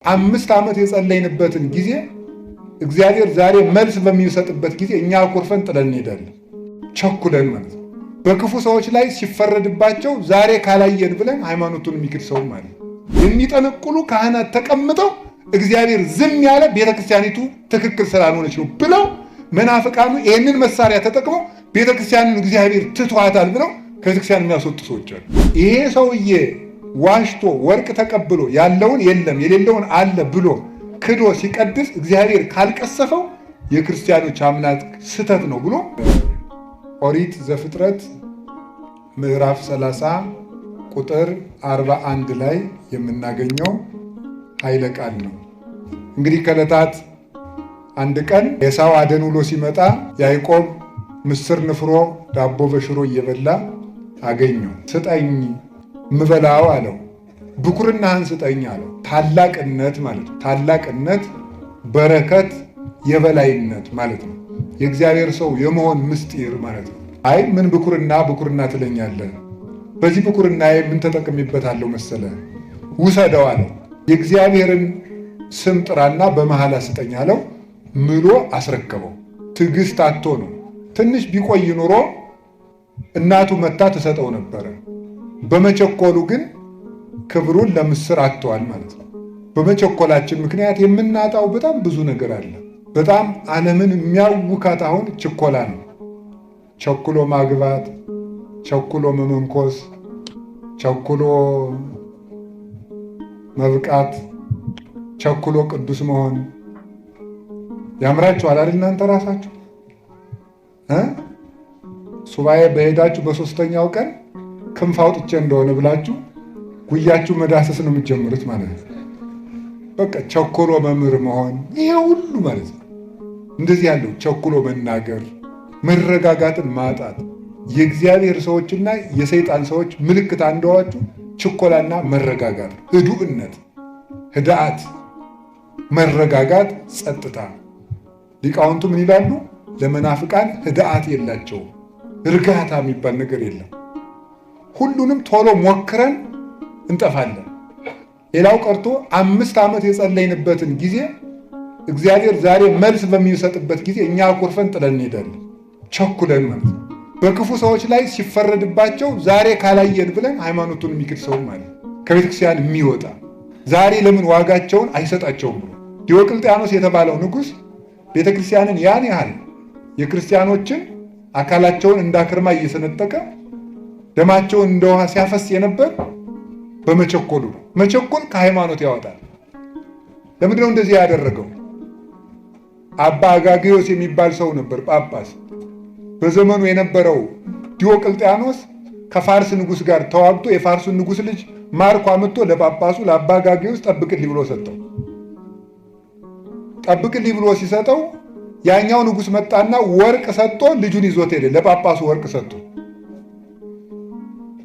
5 ዓመት የጸለይንበትን ጊዜ እግዚአብሔር ዛሬ መልስ በሚሰጥበት ጊዜ እኛ አኩርፈን ጥለን እንሄዳለን። ቸኩለን ማለት ነው። በክፉ ሰዎች ላይ ሲፈረድባቸው ዛሬ ካላየን ብለን ሃይማኖቱን የሚክድ ሰው ማለት የሚጠነቁሉ ካህናት ተቀምጠው እግዚአብሔር ዝም ያለ ቤተክርስቲያኒቱ ትክክል ስላልሆነች ነው ብለው መናፍቃኑ ይህንን መሳሪያ ተጠቅመው ቤተክርስቲያንን እግዚአብሔር ትቷታል ብለው ከቤተክርስቲያን የሚያስወጡ ሰዎች አሉ። ይሄ ሰውዬ ዋሽቶ ወርቅ ተቀብሎ ያለውን የለም የሌለውን አለ ብሎ ክዶ ሲቀድስ እግዚአብሔር ካልቀሰፈው የክርስቲያኖች አምላክ ስህተት ነው ብሎ ኦሪት ዘፍጥረት ምዕራፍ 30 ቁጥር 41 ላይ የምናገኘው ኃይለ ቃል ነው። እንግዲህ ከዕለታት አንድ ቀን ኤሳው አደን ውሎ ሲመጣ ያዕቆብ ምስር ንፍሮ ዳቦ በሽሮ እየበላ አገኘው። ስጠኝ ምበላው አለው። ብኩርናህን ስጠኝ አለው። ታላቅነት ማለት ነው። ታላቅነት፣ በረከት፣ የበላይነት ማለት ነው። የእግዚአብሔር ሰው የመሆን ምስጢር ማለት ነው። አይ ምን ብኩርና ብኩርና ትለኛለህ? በዚህ ብኩርናዬ ምን ተጠቅሜበታለሁ መሰለ? ውሰደው አለው። የእግዚአብሔርን ስም ጥራና በመሐላ ስጠኝ አለው። ምሎ አስረከበው። ትዕግስት አጥቶ ነው። ትንሽ ቢቆይ ኑሮ እናቱ መታ ትሰጠው ነበረ። በመቸኮሉ ግን ክብሩን ለምስር አጥተዋል ማለት ነው። በመቸኮላችን ምክንያት የምናጣው በጣም ብዙ ነገር አለ። በጣም ዓለምን የሚያውካት አሁን ችኮላ ነው። ቸኩሎ ማግባት፣ ቸኩሎ መመንኮስ፣ ቸኩሎ መብቃት፣ ቸኩሎ ቅዱስ መሆን ያምራችኋል አይደል? እናንተ ራሳችሁ ሱባኤ በሄዳችሁ በሶስተኛው ቀን ክንፍ አውጥቼ እንደሆነ ብላችሁ ጉያችሁ መዳሰስ ነው የምትጀምሩት ማለት ነው። በቃ ቸኩሎ መምህር መሆን ይሄ ሁሉ ማለት ነው። እንደዚህ ያለው ቸኩሎ መናገር፣ መረጋጋትን ማጣት የእግዚአብሔር ሰዎችና የሰይጣን ሰዎች ምልክት አንደዋችሁ ችኮላና መረጋጋት፣ ህዱእነት፣ ህድአት፣ መረጋጋት፣ ጸጥታ። ሊቃውንቱ ምን ይላሉ? ለመናፍቃን ህድአት የላቸውም፣ እርጋታ የሚባል ነገር የለም። ሁሉንም ቶሎ ሞክረን እንጠፋለን። ሌላው ቀርቶ 5 ዓመት የጸለይንበትን ጊዜ እግዚአብሔር ዛሬ መልስ በሚሰጥበት ጊዜ እኛ አኩርፈን ጥለን እንሄዳለን። ቸኩለን ማለት ነው። በክፉ ሰዎች ላይ ሲፈረድባቸው ዛሬ ካላየን ብለን ሃይማኖቱን የሚክድ ሰው ማለት ከቤተክርስቲያን የሚወጣ ዛሬ ለምን ዋጋቸውን አይሰጣቸውም ብሎ ዲዮቅልጥያኖስ የተባለው ንጉሥ ቤተክርስቲያንን ያን ያህል የክርስቲያኖችን አካላቸውን እንዳክርማ እየሰነጠቀ ደማቸውን እንደ ውሃ ሲያፈስ የነበር በመቸኮሉ ነው። መቸኮል ከሃይማኖት ያወጣል። ለምንድነው እንደዚህ ያደረገው? አባ አጋግዮስ የሚባል ሰው ነበር፣ ጳጳስ። በዘመኑ የነበረው ዲዮቅልጥያኖስ ከፋርስ ንጉሥ ጋር ተዋግቶ የፋርሱን ንጉሥ ልጅ ማርኮ አምጥቶ ለጳጳሱ ለአባ አጋግዮስ ጠብቅልኝ ብሎ ሰጠው። ጠብቅልኝ ብሎ ሲሰጠው ያኛው ንጉሥ መጣና ወርቅ ሰጥቶ ልጁን ይዞት ሄደ። ለጳጳሱ ወርቅ ሰጥቶ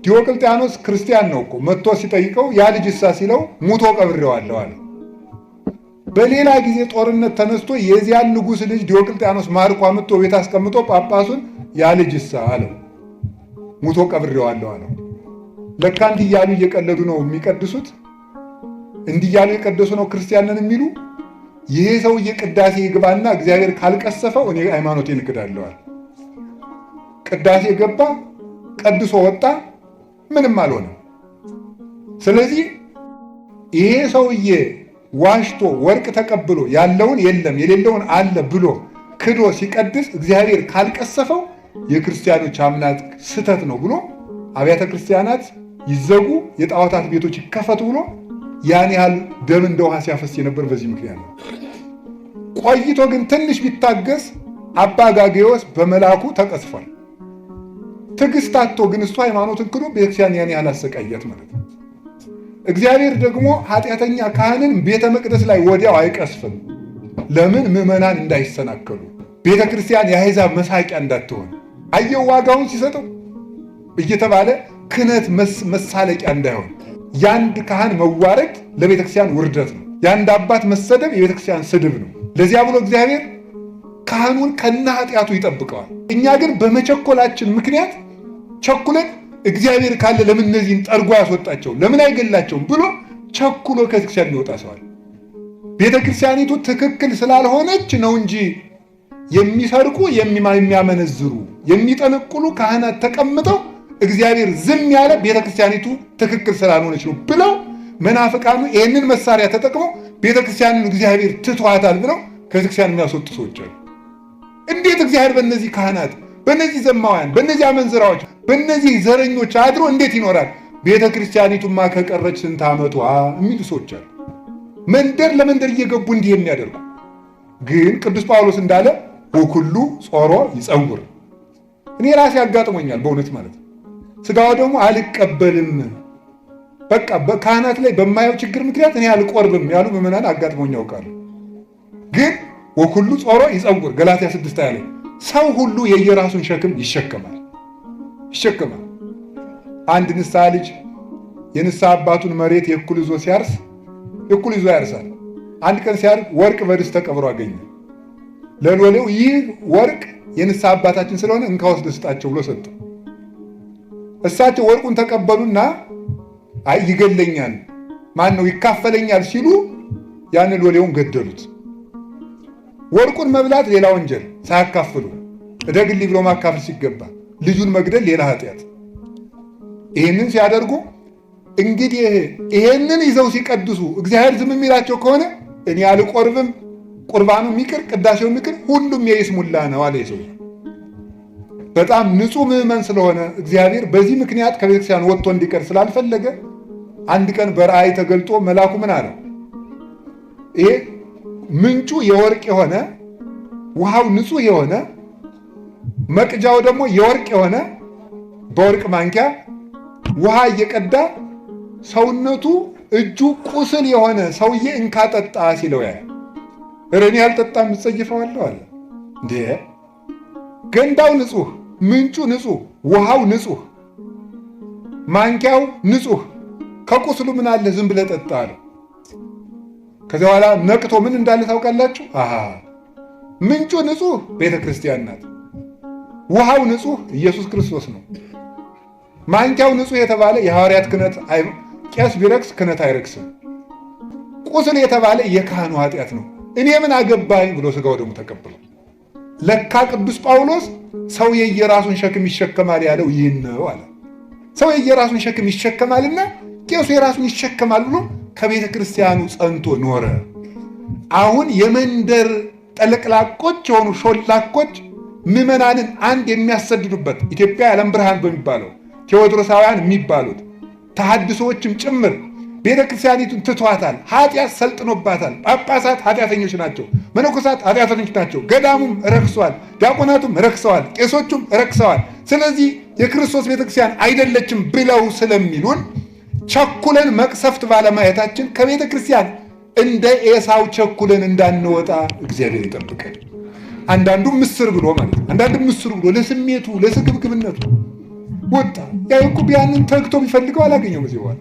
ዲዮቅልጥያኖስ ክርስቲያን ነው እኮ መጥቶ ሲጠይቀው ያ ልጅ እሳ ሲለው ሙቶ ቀብሬዋለሁ አለ። በሌላ ጊዜ ጦርነት ተነስቶ የዚያን ንጉሥ ልጅ ዲዮቅልጥያኖስ ማርኮ አምጥቶ ቤት አስቀምጦ ጳጳሱን ያ ልጅ እሳ አለው። ሙቶ ቀብሬዋለሁ አለው። ለካ እንዲህ እያሉ እየቀለዱ ነው የሚቀድሱት። እንዲህ እያሉ የቀደሱ ነው ክርስቲያንን የሚሉ። ይሄ ሰውዬ ቅዳሴ ይግባና እግዚአብሔር ካልቀሰፈው እኔ ሃይማኖቴን እክዳለሁ አለ። ቅዳሴ ገባ፣ ቀድሶ ወጣ፣ ምንም አልሆነም። ስለዚህ ይሄ ሰውዬ ዋሽቶ ወርቅ ተቀብሎ ያለውን የለም የሌለውን አለ ብሎ ክዶ ሲቀድስ እግዚአብሔር ካልቀሰፈው የክርስቲያኖች አምላክ ስህተት ነው ብሎ አብያተ ክርስቲያናት ይዘጉ፣ የጣዖታት ቤቶች ይከፈቱ ብሎ ያን ያህል ደም እንደ ውሃ ሲያፈስ የነበር በዚህ ምክንያት ነው። ቆይቶ ግን ትንሽ ቢታገስ አባ አጋግዮስ በመልአኩ ተቀስፏል። ትዕግስት አጥቶ ግን እሱ ሃይማኖትን ክዶ ቤተክርስቲያን ያን ያህል አሰቃያት ማለት ነው። እግዚአብሔር ደግሞ ኃጢአተኛ ካህንን ቤተ መቅደስ ላይ ወዲያው አይቀስፍም። ለምን? ምዕመናን እንዳይሰናከሉ፣ ቤተ ክርስቲያን የአሕዛብ መሳቂያ እንዳትሆን፣ አየው ዋጋውን ሲሰጠው እየተባለ ክህነት መሳለቂያ እንዳይሆን። የአንድ ካህን መዋረድ ለቤተ ክርስቲያን ውርደት ነው። የአንድ አባት መሰደብ የቤተ ክርስቲያን ስድብ ነው። ለዚያ ብሎ እግዚአብሔር ካህኑን ከነ ኃጢአቱ ይጠብቀዋል። እኛ ግን በመቸኮላችን ምክንያት ቸኩለን እግዚአብሔር ካለ ለምን እነዚህን ጠርጎ ያስወጣቸው ለምን አይገላቸውም ብሎ ቸኩሎ ከቤተክርስቲያን የሚወጣ ሰዋል። ቤተ ክርስቲያኒቱ ትክክል ስላልሆነች ነው እንጂ የሚሰርቁ፣ የሚያመነዝሩ፣ የሚጠነቁሉ ካህናት ተቀምጠው እግዚአብሔር ዝም ያለ ቤተ ክርስቲያኒቱ ትክክል ስላልሆነች ነው ብለው መናፍቃኑ ይህንን መሳሪያ ተጠቅመው ቤተ ክርስቲያንን እግዚአብሔር ትቷታል ብለው ከቤተ ክርስቲያን የሚያስወጡ ሰዎች አሉ። እንዴት እግዚአብሔር በእነዚህ ካህናት፣ በእነዚህ ዘማውያን፣ በእነዚህ አመንዝራዎች፣ በእነዚህ ዘረኞች አድሮ እንዴት ይኖራል? ቤተ ክርስቲያኒቱማ ከቀረች ስንት ዓመቷ የሚሉ ሰዎች አሉ። መንደር ለመንደር እየገቡ እንዲህ የሚያደርጉ ግን ቅዱስ ጳውሎስ እንዳለ ወኩሉ ጾሮ ይጸውር። እኔ ራሴ አጋጥሞኛል በእውነት ማለት ነው። ስጋው ደግሞ አልቀበልም፣ በቃ በካህናት ላይ በማየው ችግር ምክንያት እኔ አልቆርብም ያሉ ምዕመናን አጋጥሞኝ ያውቃሉ። ግን ወኩሉ ጾሮ ይጸውር ገላትያ 6 ያለ ሰው ሁሉ የየራሱን ሸክም ይሸከማል ይሸከማል። አንድ ንስሐ ልጅ የንስሐ አባቱን መሬት የእኩል ይዞ ሲያርስ እኩል ይዞ ያርሳል። አንድ ቀን ሲያርስ ወርቅ በድስት ተቀብሮ አገኘ። ለሎሌው ይህ ወርቅ የንስሐ አባታችን ስለሆነ እንካ ወስደህ ስጣቸው ብሎ ሰጠ። እሳቸው ወርቁን ተቀበሉና አይ ይገለኛል፣ ማን ነው ይካፈለኛል ሲሉ ያንን ሎሌውን ገደሉት። ወርቁን መብላት ሌላ ወንጀል፣ ሳያካፍሉ እደግልኝ ብሎ ማካፈል ሲገባ ልጁን መግደል ሌላ ኃጢአት። ይህንን ሲያደርጉ እንግዲህ ይሄንን ይዘው ሲቀድሱ እግዚአብሔር ዝም የሚላቸው ከሆነ እኔ አልቆርብም፣ ቁርባኑ ይቅር፣ ቅዳሴው ይቅር፣ ሁሉም የይስሙላ ነው አለ ሰው። በጣም ንጹሕ ምዕመን ስለሆነ እግዚአብሔር በዚህ ምክንያት ከቤተክርስቲያን ወጥቶ እንዲቀር ስላልፈለገ አንድ ቀን በራእይ ተገልጦ መልአኩ ምን አለው? ይሄ ምንጩ የወርቅ የሆነ፣ ውሃው ንጹሕ የሆነ፣ መቅጃው ደግሞ የወርቅ የሆነ፣ በወርቅ ማንኪያ ውሃ እየቀዳ ሰውነቱ እጁ ቁስል የሆነ ሰውዬ እንካ ጠጣ ሲለው ያያል። ኧረ እኔ አልጠጣም እጸይፈዋለሁ አለ። እንዴ ገንዳው ንጹሕ፣ ምንጩ ንጹሕ፣ ውሃው ንጹሕ፣ ማንኪያው ንጹሕ፣ ከቁስሉ ምን አለ ዝም ብለህ ጠጣ አለው። ከዚያ በኋላ ነቅቶ ምን እንዳለ ታውቃላችሁ? አሃ ምንጩ ንጹሕ ቤተ ክርስቲያን ናት። ውሃው ንጹሕ ኢየሱስ ክርስቶስ ነው። ማንኪያው ንጹሕ የተባለ የሐዋርያት ክህነት፣ ቄስ ቢረክስ ክህነት አይረክስም። ቁስል የተባለ የካህኑ ኃጢአት ነው። እኔ ምን አገባኝ ብሎ ስጋው ደግሞ ተቀብሎ ለካ ቅዱስ ጳውሎስ ሰው የየራሱን ሸክም ይሸከማል ያለው ይህን ነው አለ። ሰው የየራሱን ሸክም ይሸከማልና ቄሱ የራሱን ይሸከማል ብሎ ከቤተ ክርስቲያኑ ጸንቶ ኖረ። አሁን የመንደር ጠለቅላቆች የሆኑ ሾላኮች ምዕመናንን አንድ የሚያሰድዱበት ኢትዮጵያ የዓለም ብርሃን በሚባለው ቴዎድሮሳውያን የሚባሉት ተሐድሶዎችም ጭምር ቤተ ክርስቲያኒቱን ትቷታል። ኃጢአት ሰልጥኖባታል። ጳጳሳት ኃጢአተኞች ናቸው። መነኮሳት ኃጢአተኞች ናቸው። ገዳሙም ረክሷል። ዲያቆናቱም ረክሰዋል። ቄሶቹም ረክሰዋል። ስለዚህ የክርስቶስ ቤተክርስቲያን አይደለችም ብለው ስለሚሉን ቸኩለን መቅሰፍት ባለማየታችን ከቤተ ክርስቲያን እንደ ኤሳው ቸኩለን እንዳንወጣ እግዚአብሔር ይጠብቀን። አንዳንዱ ምስር ብሎ ማለት አንዳንዱ ምስር ብሎ ለስሜቱ ለስግብግብነቱ ወጣ። ያዕቆብ ያንን ተግቶ ቢፈልገው አላገኘውም እዚህ በኋላ።